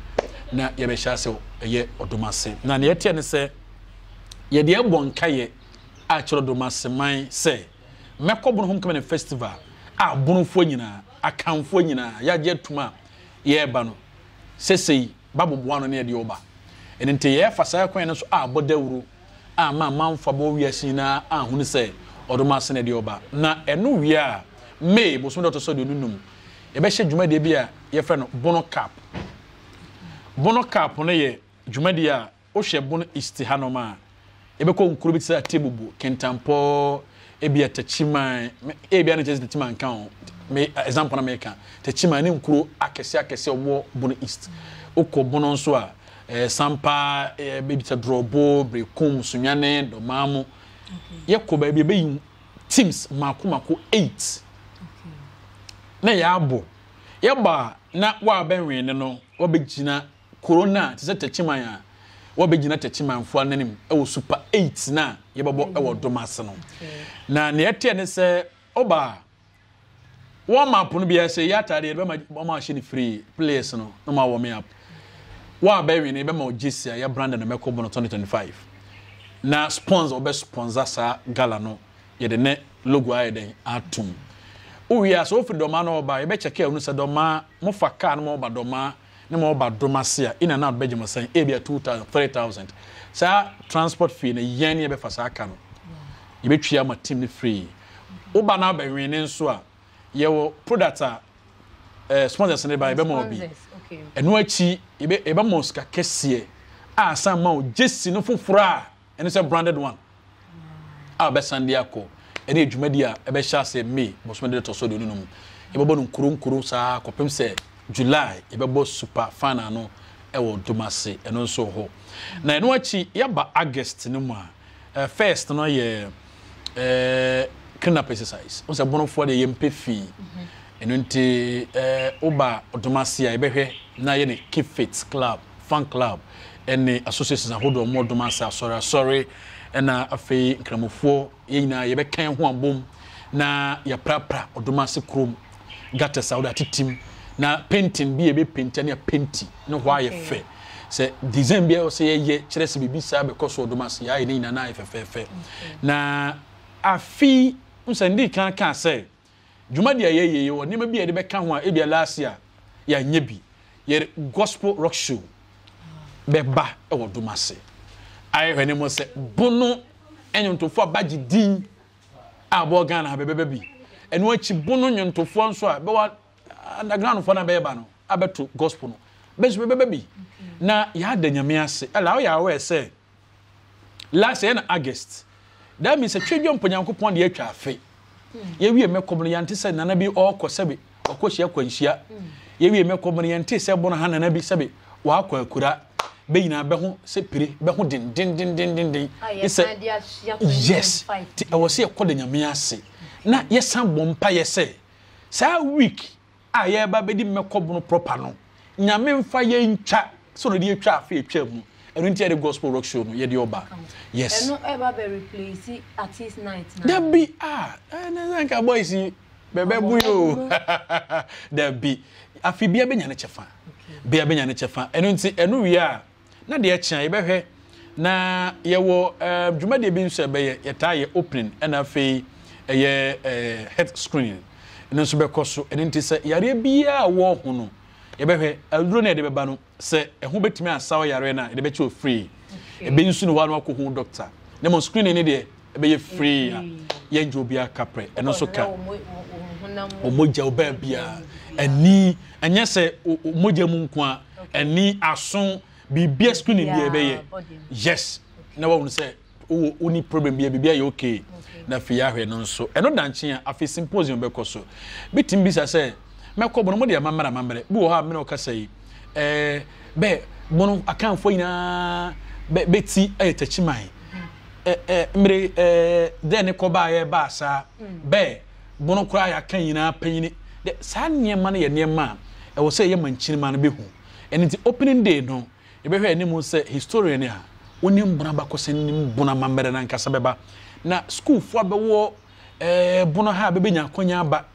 Speaker 1: na yɛbɛhyɛ ase ɛyɛ ɔdom ase. Na nea ɛteɛ ne sɛ, yɛde ɛbɔ nkaeɛ akyerɛ ɔdom ase man sɛ, mɛkɔ Bono Homecoming Festival a Bonofoɔ nyinaa, Akanfoɔ nyinaa, yɛagye atum a yɛreba no, sesei baboboa ano ne yɛde ɔba. Ɛno nti yɛfa saa kwan no so abɔ dawuro ama amanfo a bɛwɔ wiase nyinaa ahunu sɛ ɔdom ase na ɛde ɔba. Na ɛno wie a, May bosome da ɔtɔ so 25, yɛbɛhyɛ dwumadie bi a yɛfrɛ no Bono Cup. Bono Cup no yɛ dwumadie a wohwɛ Bono East hanom a, yɛbɛkɔ nkuro bi te sɛ Atebubu, Kintampo, ebia Techiman, ebia no kyerɛ sɛ Techiman nka ho, me example na meka, Techiman ne nkuro akɛse akɛse a wɔwɔ Bono East. Wokɔ Bono nso a, eh, Sampa, eh, ebi sɛ Drɔbo, Berekum, Sunyane, Dɔmaamo. Yɛkɔ baabi yɛbɛyi teams mako mako eight na yɛabɔ. Yɛbɔ a na wɔabɛnwene no wɔabɛgyina kuro no a te sɛ Techiman a wɔabɛgyina Techimanfoɔ ananim wɔ Super 8 no a yɛbɛbɔ wɔ dom ase no. Na nea ɛteɛ ne sɛ ɔba a warm up no biara sɛ yɛ ataade yɛde bɛma wɔn ahyɛ no free players no na wɔn warm up. Wɔn a bɛwin no yɛbɛma wɔn jersey a yɛ brand no mɛkɔ bɔ no 2025. Na sponsor wɔbɛ sponsor saa gala no yɛde ne logo ayɛ dɛn atom. Wowie a, sɛ wofiri Dɔmaa na wɔba a, yɛbɛkyɛke ahunu sɛ Dɔmaa, mofa kaa no ma wɔba Dɔmaa ne ma wɔba Domase a, in and out bɛgye mo sɛn? Ebia 2,000, 3,000. Saa transport fee no, yɛn ne yɛbɛfa saa ka no. Yɛbɛtwia ama team no free. Woba na wabɛwene nso a, yɛwɔ product a eh, sponsors no ba, yɛbɛma wo bi. Ɛno akyi, yɛbɛma wo sika kɛseɛ a asan ma wo gyesi no foforɔ a Ɛne sɛ branded one a bɛsan de akɔ ɛne dwumadi a ɛbɛhyɛ aseɛ May bosome de ɛtɔ so 25. Yɛbɛbɔ no nkuro nkuro saa kɔpem sɛ July yɛbɛbɔ super final no ɛwɔ Domase ɛno nso wɔ hɔ. Na ɛno akyi yɛba August no mu a first no yɛ clean up exercise. Wo sɛ bonofoɔ deɛ yɛmpɛ fii. Ɛno nti woba Domase a yɛbɛhwɛ na yɛ ne Keep Fit Club. Fan Club ne associations ahodoɔ a wɔwɔ dom ase, asɔre asɔre, ɛna afei nkramofoɔ, yɛn nyinaa yɛbɛka yɛn ho abom na yɛaprapra ɔdom ase kurom gutters a wɔde atetem na painting bi a yɛbɛpenti ne apenti ne hɔ ayɛ fɛ. Sɛ design bi a ɛwɔ sɛ yɛyɛ kyerɛ sɛ biribi saa bɛkɔ so ɔdom ase, yɛayɛ ne nyinaa na ayɛ fɛfɛɛfɛ. Na afei, n sɛ ndi kan kaa sɛ Dwumadi a yɛyɛ yi, yɛwɔ nneɛma bi a yɛde bɛka ho a ebia last year yɛanyɛ bi. Yɛde gospel rock show bɛba wɔ dom ase. Ayɛ hwɛ ne mo sɛ bono nnwontofoɔ a bagye din a bɔɔ Ghana ha bɛbɛba bi. Ɛno akyi bono nnwontofoɔ nso a bɛwɔ underground foɔ no a bɛyɛ ba no abɛto gospel no bɛ nso bɛbɛba bi. Na yɛada Nyame ase. Ɛla woyɛ aware sɛ Last year na August. That means sɛ twedwa mpo Nyankopɔn de atwa afe. Yɛwie mɛkɔm no yɛnte sɛ nana bi ɔrekɔ sɛbe wakɔ hyia kwanhyia. Yɛwie mɛkɔm no yɛnte sɛ bono ha nana bi sɛbe wakɔ akura. Bɛ nyinaa bɛho sɛ pire bɛho dendendendenden. Sɛ yes ti ɛwɔ sɛ yɛkɔ da Nyame ase na yɛsan bɔ mpaeɛ sɛ saa week a yɛreba abɛdi mmɛkɔ bono proper no, Nyame mfa yɛn ntwa sɛ ɔno de atwa afe atwa mu. Ɛno nti yɛde gospel rock show no yɛde ɔba. Yes.
Speaker 2: Ɛno ɛba bɛ replace artist night na.
Speaker 1: Dabi ah, ɛnɛ sɛ nka boys yi bɛbɛ bu yi o. Dabi, afe bia bɛnya ne kyɛfa. Bia bɛnya ne kyɛfa. Ɛno nti ɛno wie a, Na deɛ ɛkye a yɛbɛhwɛ na yɛwɔ eh, dwumadie bi nso ɛbɛyɛ yɛtaa yɛ opening ɛna afei ɛyɛ eh, health screening ɛno nso bɛkɔ so. Ɛno nti sɛ yareɛ biara a wɔ ho no yɛbɛhwɛ aduro no a yɛde bɛba no sɛ ɛho bɛtumi asa wo yareɛ no a yɛde bɛkyɛ wo free. Ɛbɛ nso ne hɔ a na wakɔ hu doctor. Na mmom screening no deɛ ɛbɛyɛ free a yɛngye obiara kaprɛ. Ɛno nso ka wɔn mogya wo baabiara ani ɛnyɛ sɛ mogya mu nko a ani aso biribia screening bi a ɛbɛyɛ yes na wahunu sɛ wowɔ woni problem bi a biribi ayɛ okay na afei ahwɛ no nso ɛno dankye a afei symposium bɛkɔ so bitumi bisa sɛ mɛkɔ bono mo de amammerɛ amammerɛ bi wɔ hɔ a mene ɔkasa yi ɛɛ bɛ bono akanfoɔ nyinaa bɛ bɛti ɛyɛ takyiman ɛ ɛ mmere ɛɛ dɛn ne kɔ baayɛ baa saa bɛ bono koraa yɛaka nyinaa panyini dɛ saa nneɛma no yɛ nneɛma a ɛwɔ sɛ ɛyɛ mankyinima no bɛhu. Ɛno nti opening day no yɛbɛhwɛ anim sɛ historian a onim bono abakɔsɛm nim bono amammerɛ no ankasa bɛba na sukuufoɔ a bɛwɔ eh, bono ha a bɛbɛnya akwanya aba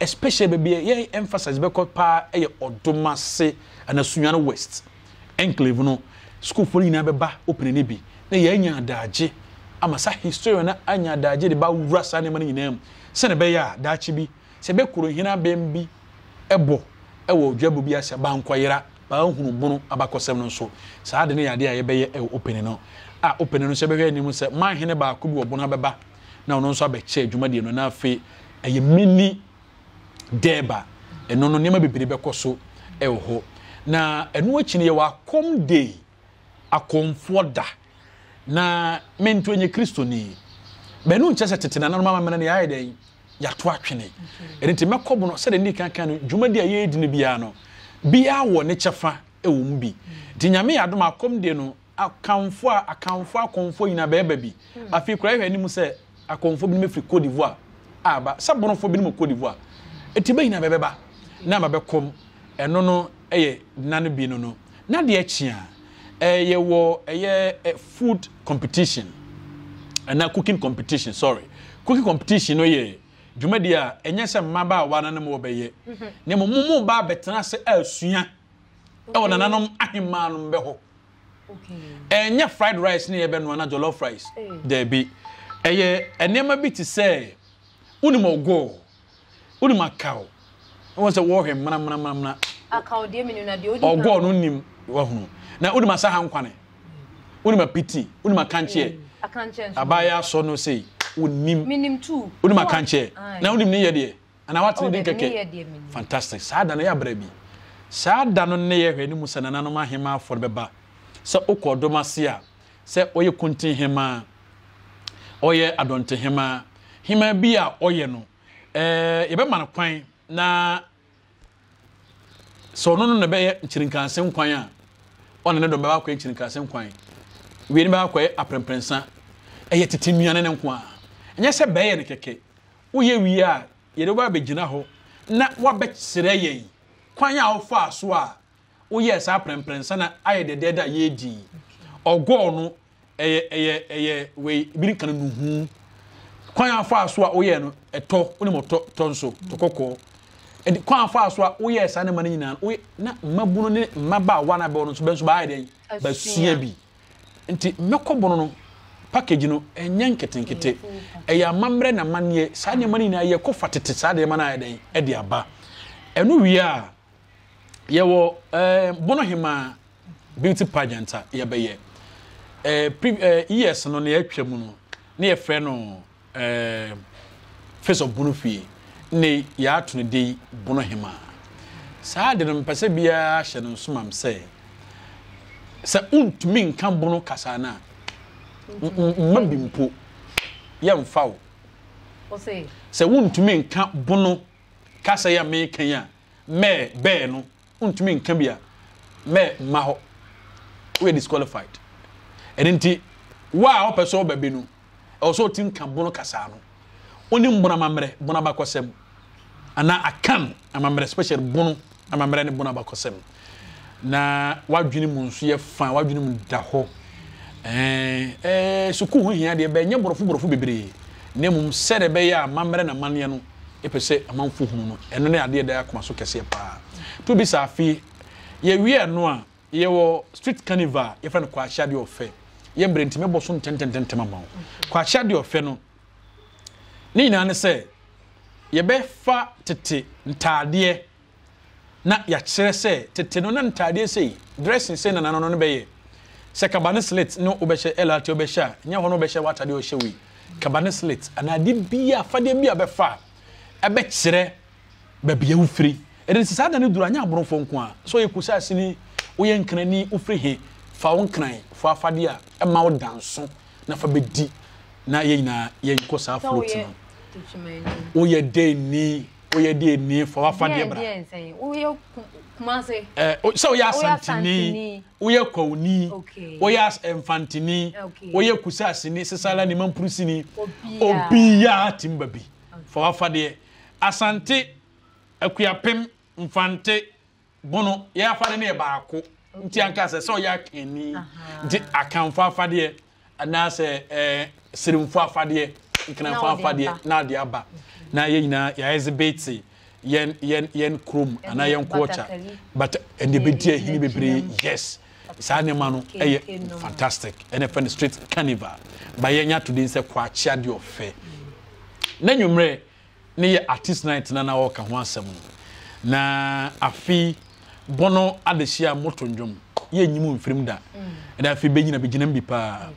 Speaker 1: especially baabi a yɛn emphasis bɛkɔ paa yɛ Ɔdomase anaa Sunyani West enclave no sukuufoɔ no nyinaa bɛba opening no bi na yɛanya adagye ama saa historian no anya adagye de ba wura saa nneɛma no nyinaa mu sɛnea ɛbɛyɛ a daakye bi Sɛ bɛ koro hene abɛn bi bɔ wɔ dwabɔ bi ase a, bankɔyera, baahunu bono abakɔsɛm no nso. Saa ade no yɛ adeɛ a yɛbɛyɛ wɔ Opene no. A Opene no nso yɛbɛhwɛ anim sɛ man hene baako bi wɔ bono ha bɛba na ɔno nso abɛkyɛ dwumadie no na afei ɛyɛ mini dɛɛba. Ɛno no nneɛma bebree bɛkɔ so wɔ hɔ. Na ɛno akyi no yɛwɔ Akɔm Day. Akɔmfoɔ da. Na me nto nyɛ Kristoni. Bɛno nkyerɛ sɛ tete nananom amammerɛ no yɛayɛ dɛn? Yɛato atwene. Ɛno nti mɛkɔ bono sɛdeɛ ne kan kan no dwumadi a yɛredi no biara no biara wɔ ne kyɛfa wɔ mu bi. Nti Nyame yɛ adom a akɔm deɛ no akamfoɔ a akamfoɔ akɔmfoɔ nyinaa bɛɛba bi. Afei koraa yɛhwɛ anim sɛ akɔmfoɔ binom afiri Cote d'Ivoire aba. Sɛ bonofoɔ binom wɔ Cote d'Ivoire. Nti bɛ nyinaa bɛbɛba na ama bɛkɔm. Ɛno no yɛ nna no bi no no. Na deɛ kye a, eh, yɛwɔ ɛyɛ eh, food competition anaa cooking competition, sorry. Cooking competition no yɛ dwumadi a ɛnyɛ sɛ mmabaawa no ne mo wɔbɛyɛ, na mmom mo mo ba abɛtena ase asua ɛwɔ nananom ahemmaa no bɛ hɔ. Ɛnyɛ fried rice ne yɛbɛnoa na jollof rice, daabi. Ɛyɛ nneɛma bi te sɛ, wonim ɔgɔɔ. Wonim akaw? Wɔn sɛ wɔhwɛ mmra mmra mmra mmra.
Speaker 2: Akaw deɛ menim na deɛ odi kan.
Speaker 1: Ɔgɔɔ no nim wahunu. Na wonim asaha nkwane? Wonim apiti? Wonim akankyeɛ?
Speaker 2: Akankyeɛ nso.
Speaker 1: Abaayewa asɔ no sei wonim.
Speaker 2: Menim tu.
Speaker 1: Wonim akankyeɛ? Na wonim ne yɛ deɛ? Anaa woate ne din kɛkɛ? Fantastic. Saa da no yɛ abra bi. Saa da no ne yɛhwɛ ne mu sɛ nananom ahemaafoɔ no bɛba. Sɛ wokɔ ɔdɔm ase a, sɛ ɔyɛ kuntin hemaa, ɔyɛ adɔnte hemaa, hemaa bi a ɔyɛ no, ɛɛ yɛbɛma no kwan na sɛ ɔno no na ɛbɛyɛ nkyirinkranse nkwan a, ɔne ne dɔm bɛba akɔyɛ nkyirinkranse nkwan. Wie no bɛba akɔyɛ aprɛmprɛnsa. Ɛyɛ tete nnuane no nko ara. Ɛnyɛ sɛ bɛyɛ no kɛkɛ. Woyɛ wie a, yɛde wo bɛba abɛgyina hɔ na woabɛkyerɛ yɛn kwan a wofaa so a woyɛɛ saa prɛmprɛnsa na ayɛ dɛdɛɛdɛ a yɛredi yi. Ɔgɔɔ no, ɛyɛ ɛyɛ ɛyɛ wei ebi ka no nuhu. Kwan a wofaa so a woyɛɛ no, ɛtɔ, wonim ɔtɔ tɔ nso, tɔ kɔkɔɔ. Ɛde kwan a wofaa so a woyɛɛ saa nneɛma no nyinaa no, woyɛ na mmabunu ne mmabaawa no abɛwɔ no nso bɛ nso baayɛ dɛn? Basua bi. Nti mɛkɔ bono no package no ɛnyɛ nketenkete. Ɛyɛ amammerɛ ne amanneɛ. Saa nneɛma no nyinaa yɛkɔ fa tete saa nneɛma no ayɛ dɛn ɛde aba. Ɛno wie a yɛwɔ ɛɛ bono hemaa beauty pageant a yɛbɛyɛ. Ɛɛ pre ɛɛ years no nea atwa mu no ne yɛfrɛ no Ɛɛ Face of Bono Fie ne yɛato no din Bono Hemaa. Saa ade no mepɛ sɛ biara hyɛ no nso mam sɛ, sɛ wontumi nka Bono kasa no a, mma bi mpo, yɛmfa wo. Sɛ wontumi nka Bono kasa yi a meka yi a, mɛɛ bɛɛ no, wontumi nka bi a, mɛ mma hɔ. Woyɛ disqualified. Ɛno nti, wo a wopɛ sɛ woba bi no, ɛwɔ sɛ ɔtim ka bono kasaa no. Wonim bono amammerɛ, bono abakɔsɛm, anaa Akan amammerɛ, especially bono amammerɛ ne bono abakɔsɛm. Na w'adwene mu nso yɛ fa, w'adwene mu da hɔ. Ɛɛ, ɛɛ, sukuu ho hia deɛ, bɛnyɛ borɔfo borɔfo bebree, na mmom sɛdeɛ ɛbɛyɛ a amammerɛ na amanneɛ no yɛpɛ sɛ amanfo hunu no, ɛno ne adeɛ ɛda yɛn akoma so kɛseɛ paa. To bi saa afe, yɛwie ɛno a, Yɛwɔ street carnival a yɛfrɛ no Kwakye Adeɛ Ɔfɛ. Yɛ mmerɛ nti mɛbɔ so ntɛntɛntɛntɛm ama wo. Kwakye Adeɛ Ɔfɛ no, ne nyinaa ne sɛ yɛbɛfa tete ntaadeɛ na yɛakyerɛ sɛ tete no na ntaadeɛ sei, dressing sei na nananom no bɛyɛ. Sɛ kaba ne slit ne wobɛhyɛ LRT wobɛhyɛ a, nyɛ hɔ na wobɛhyɛ w'ataadeɛ a ɔhyɛ wei. Kaba ne slit anaa adeɛ bi a afadeɛ bi a bɛfa a ɛbɛkyerɛ baabi a wofiri. Ɛno nti saa da no duru a, nyɛ aborɔfoɔ nko ara. Sɛ ɔyɛ Kusaasini, woyɛ Nkrani, wofiri he, fa wo Nkran foɔ afadeɛ a ɛma wo da nso na fa bɛdi na yɛn nyinaa yɛnkɔ saa
Speaker 2: Sɛ
Speaker 1: float
Speaker 2: woyɛ
Speaker 1: no.
Speaker 2: Techimanni.
Speaker 1: Woyɛ dɛnni, woyɛ deɛnni, fa w'afadeɛ
Speaker 2: Deɛn
Speaker 1: bra.
Speaker 2: deɛn sɛn? Woyɛ Ku Kumase?
Speaker 1: Ɛ, o- sɛ woyɛ
Speaker 2: Woyɛ
Speaker 1: Asanteni,
Speaker 2: Asanteni.
Speaker 1: woyɛ Kwawuni,
Speaker 2: Okay.
Speaker 1: woyɛ As Mfanteni,
Speaker 2: Okay.
Speaker 1: woyɛ Kusaasini, Sisalani, Mampurusini,
Speaker 2: Obiara.
Speaker 1: obiara tumi ba bi. Fa w'afadeɛ. Asante, Akuapem, Mfante, Bono, yɛn afadeɛ no yɛ baako. Nti anka sɛ sɛ ɔyɛ Akanni, nti Akanfo afadeɛ anaasɛ ɛɛ Seremfo afadeɛ, Nkranfo afadeɛ na ade aba. Na yɛn nyinaa yɛ exhibit yɛn yɛn yɛn kurom anaa yɛn culture. But ɛnde bɛdi ahini bebree, yes. Saa nneɛma no ɛyɛ fantastic. Ɛna ɛfɛ no street carnival. Ba yɛn ato din sɛ Kwakye Adeɛ Ɔfɛ. Na nwummerɛ ne yɛ artist night na na ɔreka ho asɛm no. Na afe bono adehyia moto ndwom yɛ nyi mu mfirim da. Ɛna afe bɛnyina bɛgyina mu bi paa.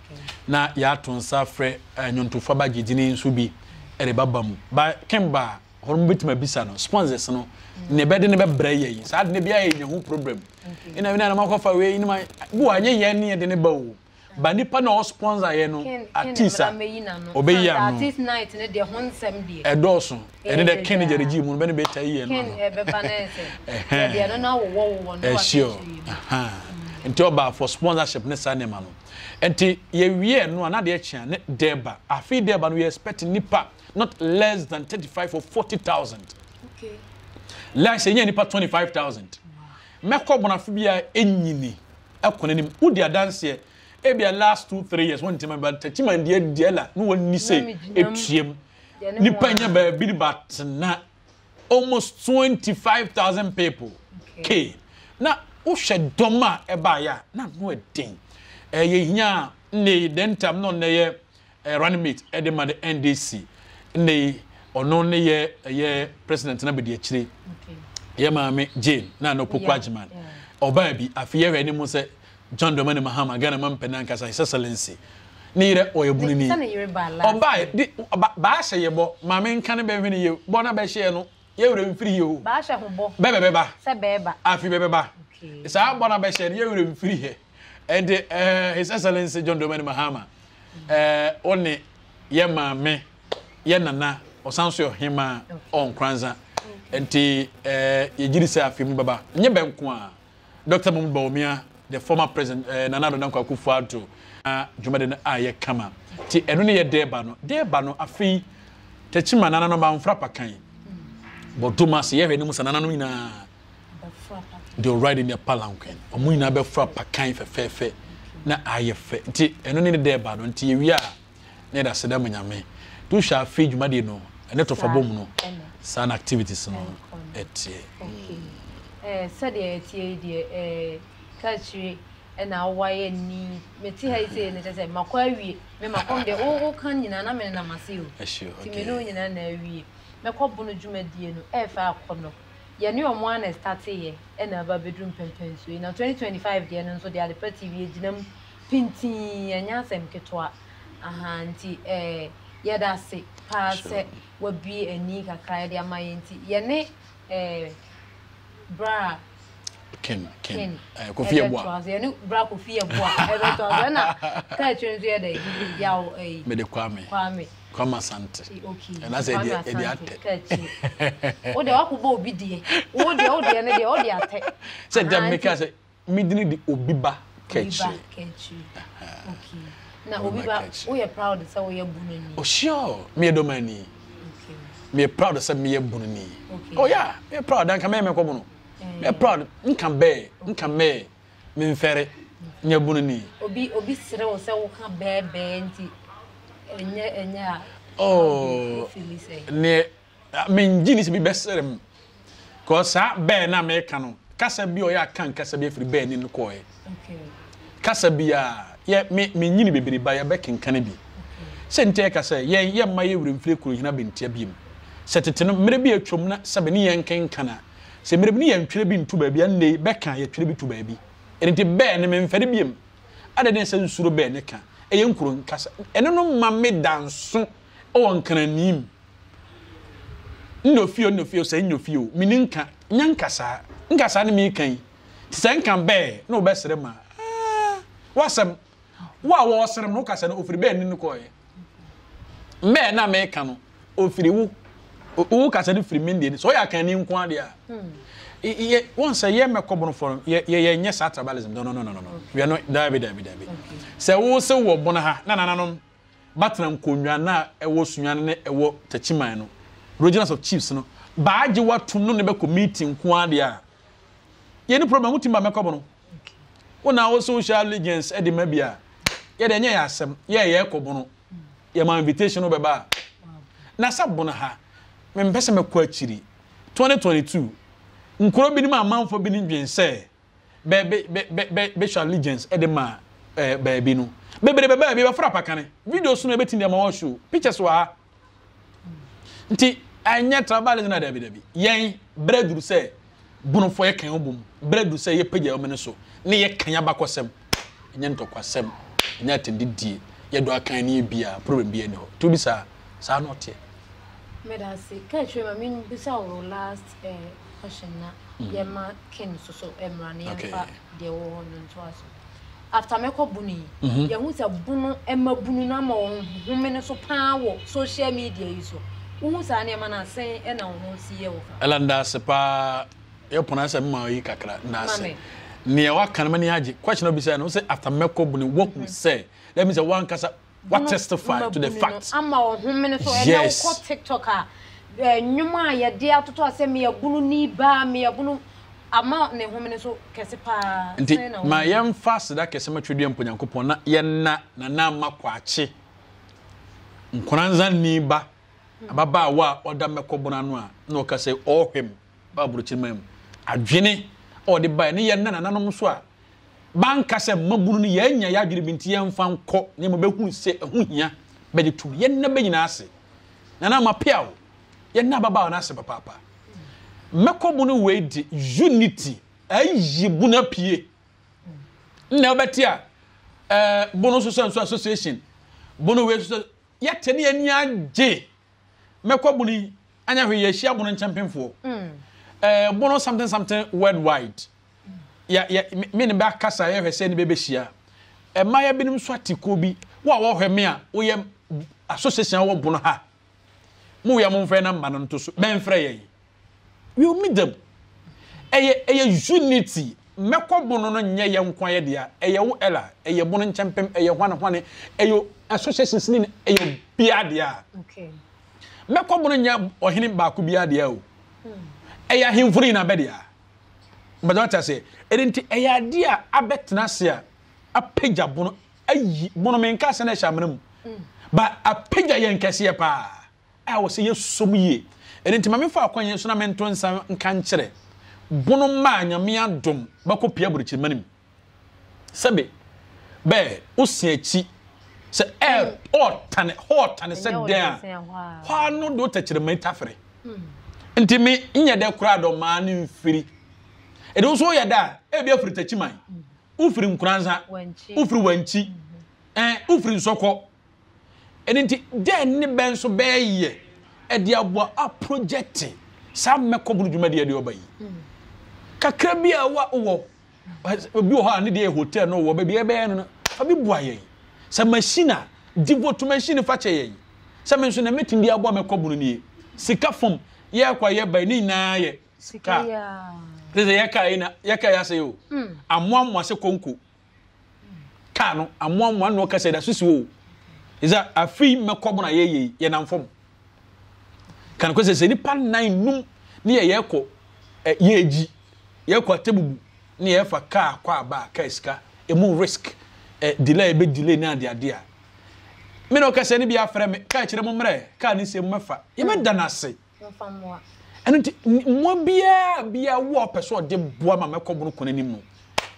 Speaker 1: Na yɛato nsa afrɛ nnwontofo aba gyegyini nso bi ɛde baba mu. Ba kemba a hɔ no bɛtumi abisa no sponsors no ne bɛde ne bɛbrɛ yɛ yi. Saa de ne bia yɛ nya ho problem. Ɛna bi na makɔfa wei ne ma bu a nyɛ yɛn ne yɛde ne ba o. Ba nipa na ɔsponsor yɛ no artist a ɔbɛyi ano.
Speaker 2: Artist night ne deɛ ho nsɛm deɛ.
Speaker 1: Ɛdɔɔso. Ɛne dɛ Ken gyɛre gyi mu no bɛne bɛta yi yɛ no ano.
Speaker 2: Ken ɛbɛba na ɛsɛ. Yɛde ɛno na wowɔ wowɔ no
Speaker 1: Sure. Nti ɔba for sponsorship ne saa nneɛma no. Nti yɛwie ɛno a na adeɛ kye a ne dɛba. Afei dɛba no we expect nipa not less than 35 or 40,000.
Speaker 2: Okay.
Speaker 1: Last year yɛnya nipa 25,000. Mɛkɔ bɔnafo bi a ɛnyini. Ɛkɔ n'anim. Wodi adanseɛ. Ebia last 2, 3 years wɔn ntoma ba Techiman deɛ deɛ la ne wɔn ni sɛ etuam. Nipa nya baabi de ba tena almost 25,000 people. Okay. Na wohwɛ dɔm a ɛbaeɛ a na ano ɛden. Ɛyɛ hia a nne yi dɛn tam na ɔnnɛ yɛ running mate ɛde ma the NDC. Nne yi Ɔno ne yɛ ɛyɛ president na bɛdi akyire. Yɛ maame Jane na na Opoku Agyeman. Ɔbaa bi afei yɛhwɛ anim sɛ John Dramani Mahama Ghana mampanin ankasa His Excellency ne yerɛ ɔyɛ bununi. Ɔbaa di baahyɛ yɛ bɔ maame nka ne bɛhwɛ ne yie bɔ na bɛhyɛ no yɛ werɛ mfiri yɛ o.
Speaker 2: Baahyɛ ho bɔ.
Speaker 1: Bɛbɛ bɛba.
Speaker 2: Sɛ bɛɛba.
Speaker 1: Afei bɛbɛba. Saa bɔ na bɛhyɛ no yɛ werɛ mfiri yɛ. Ɛnti eh, His Excellency John Dramani Mahama eh, wo ne yɛ maame yɛ nana ɔsan so yɛ ɔhemaa ɔwɔ Nkoranza. Nti eh, yɛgye di sɛ afei mu bɛba. Nyɛ bɛ nko a, Dr. Mahmoud Bawumia, the former president eh, Nana Addo Dankwa Akufo-Addo na dwumadi no ayɛ kama. Nti ɛno ne yɛ dɛɛba no. Dɛɛba no afei Techiman nananom bamfra pakan. Bɔdom ase yɛhwɛ ne mu sɛ nananom nyinaa they will ride in their palanquin. Wɔn nyinaa bɛfra pakan fɛfɛɛfɛ na ayɛ fɛ. Nti ɛno ne ne dɛɛba no. Nti yɛwie a na yɛde aseda ma Nyame. Nti wohwɛ afe dwumadie no ɛne tɔfabɔ mu no saa na activities no ɛteɛ.
Speaker 2: Okay. Eh, sɛdeɛ ɛteɛ yi deɛ eh, kaakyire ɛna awae ani mete ha yi sei no kyɛ sɛ makɔ awie me makɔm deɛ woka nyinaa na menenam ase o nti me ne wo nyinaa na awie mɛkɔ bono dwumadie no ɛɛfɛ akɔnɔ yɛne ɔmo ara na ɛstateeɛ ɛna aba abɛduru mpɛmpɛnsoɔ yi na 2025 deɛ no nso deɛ Adepa TV yɛgyina mu pintinn ɛnyɛ asɛm ketewa ahaa nti ɛɛ yɛda ase paa sɛ wabue ani kakra de ama yɛn nti yɛne ɛɛ bra
Speaker 1: Ken Ken eh, Kofi Yeboah
Speaker 2: yɛne bra Kofi Yeboah ɛbɛtoa so ɛna kaa akyire nso yɛ dɛ yaw ɛyi
Speaker 1: mede Kwame
Speaker 2: Kwame
Speaker 1: Kwame Asante
Speaker 2: okay
Speaker 1: ɛna sɛ ɛde ɛde atɛ
Speaker 2: kaa akyire wo deɛ wakɔbɔ obi deɛ wo deɛ wo deɛ ne deɛ wo de atɛ
Speaker 1: sɛ dɛm meka sɛ Me dini de obi ba kɛkyire.
Speaker 2: Obi ba kɛkyire. Okay. Na obi ba woyɛ proud sɛ woyɛ bununi.
Speaker 1: Oh sure, meyɛ dɔmani.
Speaker 2: Okay.
Speaker 1: Meyɛ proud sɛ meyɛ bununi.
Speaker 2: Okay.
Speaker 1: Oh yeah, meyɛ proud anka mɛyɛ mɛkɔ bunu. Meyɛ proud nka bɛɛ, nka mɛɛ, memfɛre, nyɛ bununi.
Speaker 2: Obi obi sere wo sɛ woka bɛɛ bɛɛ nti ɛnyɛ ɛnyɛ a.
Speaker 1: Oh. Neɛ Mengye nni sɛ bi bɛsere m cause saa bɛɛ no a meka no kasa bi a ɔyɛ akan kasa bi afiri bɛɛ ni no kɔɛ kasa bi a yɛ me menyini bebree ba yɛbɛkenkane bi sɛ nti ɛka sɛ yɛn yɛ mma yɛ werɛ mfiri kuro hena bɛntia biem sɛ tete no mmerɛ bi atwam na sɛbe ne yɛn kenkan a sɛ mmerɛ bi ne yɛn twerɛ bi nto baabi a nnɛ yi bɛka yɛtwerɛ bi to baabi ɛno nti bɛɛ no memfɛre biem adɛn ne sɛ nsuro bɛɛ ne ka ɛyɛ nkuro nkasa ɛno no ma me danso wɔ nkrani mu Nna ofie o, nna ofie o, sɛ nna ofie o, menni nka, nyɛ nkasaa, nkasaa ne meka yi, nti sɛ nka bɛɛ na wobɛsere ma ah, w'asɛm, wo a wɔresere no, wokasa no, ofiri bɛɛ ni no kɔɔeɛ. Mbɛɛ na meka no, ofiri wo, wo kasa no firi me deɛ ni, sɛ ɔyɛ akanni nko adeɛ a, yɛ, wɔn sɛ yɛ mɛkɔ bonofoɔ no, yɛ, yɛ, yɛnyɛ saa tribalism, no, no, no, no, no, we are not, daabi, daabi, daabi. Sɛ wo se wɔ bono ha, na nananom, batena nkonnwa no a ɛwɔ Sunyani ne ɛwɔ Techiman no, Regionals of Chiefs no, baagye watum no ne bɛkɔ meeting nko ara deɛ a, yɛni problem, wotumi ba mɛkɔ bono. Wo na wo so wohyɛ allegiance de ma bi a, yɛde ɛnyɛ yɛ asɛm, yɛ yɛkɔ bono, yɛma invitation no bɛba a. Na sɛ bono ha, mempɛ sɛ mɛkɔ akyiri. 2022, nkuro binom amanfoɔ binom dwen sɛ, bɛ bɛ bɛ bɛ bɛ bɛhyɛ allegiance de ma ɛɛ baabi no bebree bɛ baabi bɛfra apakane videos no ebetumi de ama wɔn show pictures wɔ ha nti ɛnyɛ tribalism na dabi dabi yɛn brɛ duru sɛ bonofo yɛ kan bom brɛ duru sɛ yɛ pagya wɔn so ne yɛ kan abakɔsɛm ɛnyɛ ntɔkwasɛm ɛnyɛ atɛndidie yɛ dɔ akan ne yɛ bia problem bia ni hɔ tubi saa saa na ɔteɛ.
Speaker 2: Medase. Ka kyerɛ ma me bisa wo last eh, question na mm. yɛma Ken nso so mmra na yɛmfa deɛ ɛwɔ hɔ no ntoa so. After mɛkɔ bunu yi, mhm. yɛhu sɛ bunu ɛma bunu no ama wɔn home no so paa wɔ social media yi so. Wohu saa nneɛma no asɛn ɛna wo ho si yɛ wo fa.
Speaker 1: Ɛla ndaase paa yɛ pɔn asɛ mma yi kakra ndaase. Nea waka no m'ani agye. Question a obisa no sɛ after mɛkɔ bunu wohu mhm. sɛ that means sɛ wankasa wa testify to the fact.
Speaker 2: Ama ɔhome no so ɛnɛ wokɔ TikTok a nnwom a yɛde atoto asɛ meyɛ ni baa meyɛ bunu ama ne home no so kɛse paa.
Speaker 1: Nti ma yɛmfa aseda kɛse ma Tweduam mpo Nyankopɔn na yɛnna Nana Ama Kwakye Nkoranza ni ba ababaawa a ɔda mmɛkɔ bono ano a na ɔka sɛ ɔrehwɛ mu ba aburokyiriman mu adwene a ɔde baeɛ ne yɛnna nananom nso a Banka sɛ mmabunu no yɛanya yɛn adwene bi nti yɛmfa nkɔ na mmom bɛhunu sɛ ɛho hia bɛgye tom. Yɛnna bɛ nyinaa ase. Nana ama peaw. Yɛnna ababaawa no ase papaapa. Mɛkɔ mu no wei de unity ayi bunu apue. Nna wobɛte a ɛɛ bunu nso sɛ nso association bunu wei nso sɛ yɛte ne yɛn ani agye. Mɛkɔ bunu yi anya hwee yɛahyia bunu nkyɛmpemfoɔ. Ɛɛ bunu something something worldwide. Yɛ yɛ me ne bɛ akasa yɛhwɛ sɛ ne bɛ bɛhyia. Mmayewa binom nso ate kuo bi wo a wɔhwɛ me a woyɛ association a wɔ bunu ha. Mo wia mo mfrɛ na mma no nto so bɛnfrɛ yɛn. We will meet them. Ɛyɛ ɛyɛ unity. Mɛkɔ bono no nyɛ yɛn nko ayɛ dea. Ɛyɛ wo Ella, ɛyɛ bono nkyɛmpem, ɛyɛ hwane hwane, ɛyɛ associations ne ɛyɛ obiara dea.
Speaker 2: Okay.
Speaker 1: Mɛkɔ bono nyɛ ɔhene baako biara dea o. Ɛyɛ ahemfo no nyinaa bɛ dea. Mbɛdɛ wate aseɛ. Ɛno nti ɛyɛ adeɛ a abɛtena ase a apagya bono ayi bono menka sɛ na ɛhyɛ amena mu ba apagya yɛn kɛseɛ paa a wɔ sɛ yɛsom yie. Ɛno nti ma memfa akwan yi so na mento nsa nka nkyerɛ bono mma a Nyame adom bɛkɔ pie aburokyirima no mu sɛbe bɛɛ wosi akyi sɛ ɛ ɔɔtane hɔ ɔɔtane sɛ dɛn a hɔ ano de wotɛkyerɛma yi tafere nti me nyɛ dɛ koraa dɔ maa no mfiri ɛde wo so woyɛ dɛ a ebi afiri takyiman Wofiri Nkoranza, wofiri Wankyi, ɛn, wofiri Nsɔkɔ. Ɛno nti, dɛn ne bɛn nso bɛyɛ ɛde aboa aprojɛkte saa mmɛkɔboro dwumadi a ɛde ɔba yi? Kakra bi a wa wɔ, obi wɔ hɔ a ne deɛ yɛ hotel no wɔ baabi a ɛbɛyɛ no no, fa bi boa yɛn. Sɛ machine a, devote machine fa kyɛ yɛn. Sɛ me nso na mɛtumi de aboa mɛkɔboro nie. Sika fam, yɛkɔ a yɛba yi, ne nyinaa yɛ
Speaker 2: Sika yi aa.
Speaker 1: Sɛ sɛ yɛ kaa yi na yɛ kaa yi asɛe o. Amoamoa sɛ konko. Kaa no amoamoa na ɔka sɛ da so si hɔ o. Sɛ afi mɛkɔ bona yɛ yɛ yɛ nam fam. Kan kɔ sɛ sɛ nipa nan num ne yɛ yɛ kɔ yɛ gyi yɛ kɔ atebubu ne yɛ fa kaa kɔ aba kaa sika emu risk delay ebe delay ne ade ade a. Me na ɔka sɛ ne bi afrɛ me kaa kyerɛ mo mmerɛ kaa ne sɛ mo mɛfa yɛ mɛda no ase.
Speaker 2: Momfa mmoa.
Speaker 1: Ɛno nti, mmoa biara biara wo a ɔpɛ sɛ ɔde boa ma mɛkɔ bono kɔ n'anim no,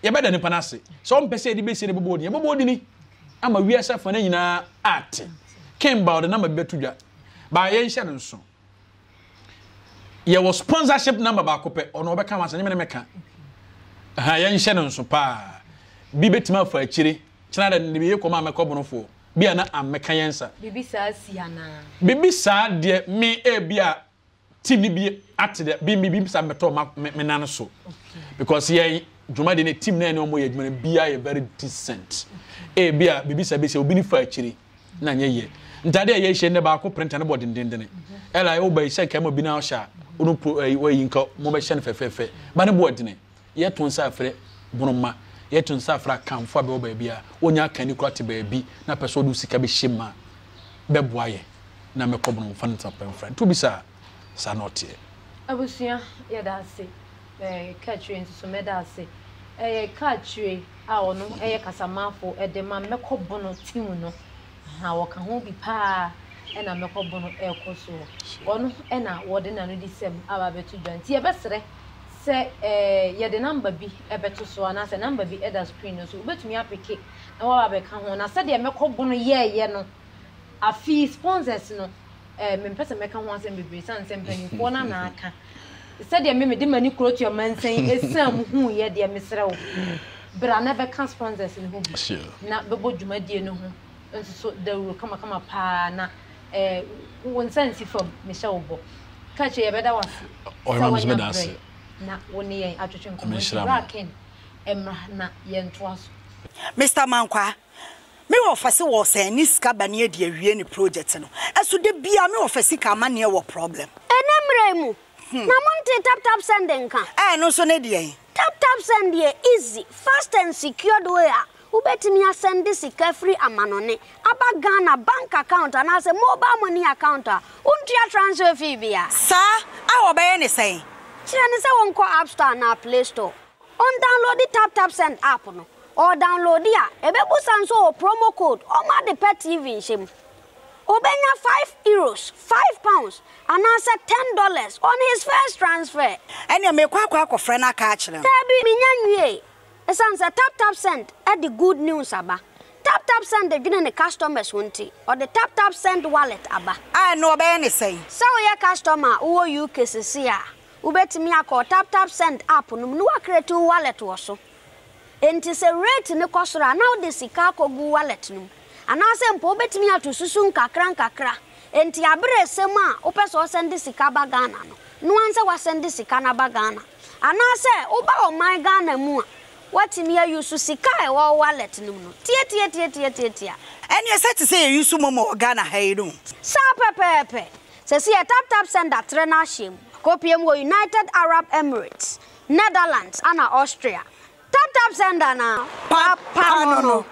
Speaker 1: yɛbɛda nipa no ase. Sɛ ɔmpɛ sɛ yɛde bɛsie no bɛbɔ odin, yɛbɛbɔ odini ama wiase afa no nyinaa ate. Ken ba ɔde namba bi bɛto dwa. Baa yɛnhyɛ no nso. Yɛwɔ sponsorship number baako pɛ, ɔno ɔbɛka ho asɛm, nyɛ me ne mɛka. Ha yɛnhyɛ no nso paa. Bi bɛtumi afa akyire, kyena dɛ ne bi yɛ kɔma mɛkɔ bonofoɔ. bi a na ammɛka yɛn nsa.
Speaker 2: Biribi saa si anaa?
Speaker 1: Biribi saa deɛ me ebi a team no bi ate dɛ bi biribi saa mmɛtɔ ma me me nan so because yɛn dwumadi ne team na yɛne wɔn yɛ adwuma no biara yɛ very decent ebi a biribi saa bɛsi obi ne fa akyiri na nyɛ yɛ ntaade a yɛhyɛ nnɛ baako printer ne bɔ dendendene ɛla ɛwɔ ba yi sɛ nka ɛma bi na ɔhyɛ a ɔno po ɛyi wɔyi nka mo bɛhyɛ no fɛfɛɛfɛ ba ne bo ɔdene Yɛto nsa frɛ boroma, yɛto nsa frɛ Akanfo a bɛwɔ baabi a wonnya akanni koraa te baabi na pɛ sɛ wɔde wo sika bɛhyɛ mu a, bɛboa yɛ na mɛkɔ bono mfa no nsa pɛ mfra. Nti wobisa a, saa na ɔteɛ.
Speaker 2: Abusua yɛda ase eh, Kaakyire nso so mɛda ase. Ɛyɛ Kaakyire a ɔno yɛ kasamafo de ma Mɛkɔ Bono team no. Aha, wɔka ho bi paa na Mɛkɔ Bono ɛrekɔ soɔ. Ɔno na wɔde n'anodisɛm aba abɛto dwa. Nti yɛbɛsrɛ Sɛ yɛde number bi bɛto so anaasɛ number bi da screen no so, wobɛtumi apeke na woaba abɛka ho. Na sɛdeɛ mɛkɔ bono yɛɛyɛ no, afei sponsors no, mempɛ sɛ mɛka ho asɛm bebree sane sɛ mpanimfoɔ no na aka. Sɛdeɛ me mede m'ani kurotua mansan ɛsiane mu huiɛ deɛ, mesrɛ wo, bra na bɛka sponsors no ho bi na bɛbɔ dwumadie no ho nso so dawuro kamakama paa na Eh, wo nsa nsi fam, mehyɛ wo bɔ. Ka kyerɛ yɛbɛda wo ase sɛ woanya berɛ na wo ne yɛn atwetwe nkɔmmɔ. Nti bra Ken, mmra na yɛntoa so.
Speaker 3: Mister Mankwaa, me wɔfa se wɔɔsɛn ne sika ba ne adi awie ne project no, ɛso da biaa me wɔfa sika amaneɛ wɔ problem.
Speaker 4: Ɛnnɛ mmerɛ yi mu, na montee tap tap send nka?
Speaker 3: Ɛɛ ɛno nso ne deɛn?
Speaker 4: Tap tap send yɛ easy, fast and secured way a wobɛtumi asɛnde sika firi amanɔne aba Ghana bank account anaasɛ mobile money account a wontua transfer fee biara.
Speaker 3: Saa a wɔbɛyɛ ne sɛn?
Speaker 4: Kyerɛ no sɛ ɔnkɔ App Store anaa Play Store, ɔndownloadi Tap Tap Send app no. Ɔɔdownloadi a, ɛbɛbusa nso ɔwɔ promo code ɔma ade pɛ TV nhyɛ mu. Obenya €5, £5, anaasɛ $10 on his first transfer.
Speaker 3: Ɛneɛ meekɔ akɔ akɔfrɛ no aka akyerɛ no.
Speaker 4: Daabi, mennya nwiee. Esiane sɛ TapTapSend de good news aba. TapTap. Tap Send dwene ne customers ho nti, ɔde Tap Tap Send Wallet aba.
Speaker 3: A ɛno ɔbɛyɛ ne sɛn?
Speaker 4: Sɛ woyɛ customer a wowɔ UK sesei a, wobɛtumi akɔ Tap Tap Send app no mu na woacreate wo wallet wɔ so. Enti sɛ rate no kɔ soro a, na wode sika akɔgu wo wallet no mu. Anaasɛ mpo wobɛtumi ato susu nkakrankakra. Enti abere resɛ mu a wopɛ sɛ ɔsɛnde sika ba Ghana no, noa nsɛ woasɛnde sika no aba Ghana. Anaasɛ woba ɔman Ghana mu a, woatumi a use sika a ɛwɔ wo wallet no mu no tiatiatiatiatiatia.
Speaker 3: Ɛneɛ sɛ te sɛ yɛ use momo wɔ Ghana ha yi no.
Speaker 4: Saa pɛpɛɛpɛ! Sɛsi yɛ tap tap sender trɛ n'ahyeɛ mu. Kɔpie mu wɔ United Arab Emirates, Netherlands ana Austria. Tap tap sender na
Speaker 3: papa no no.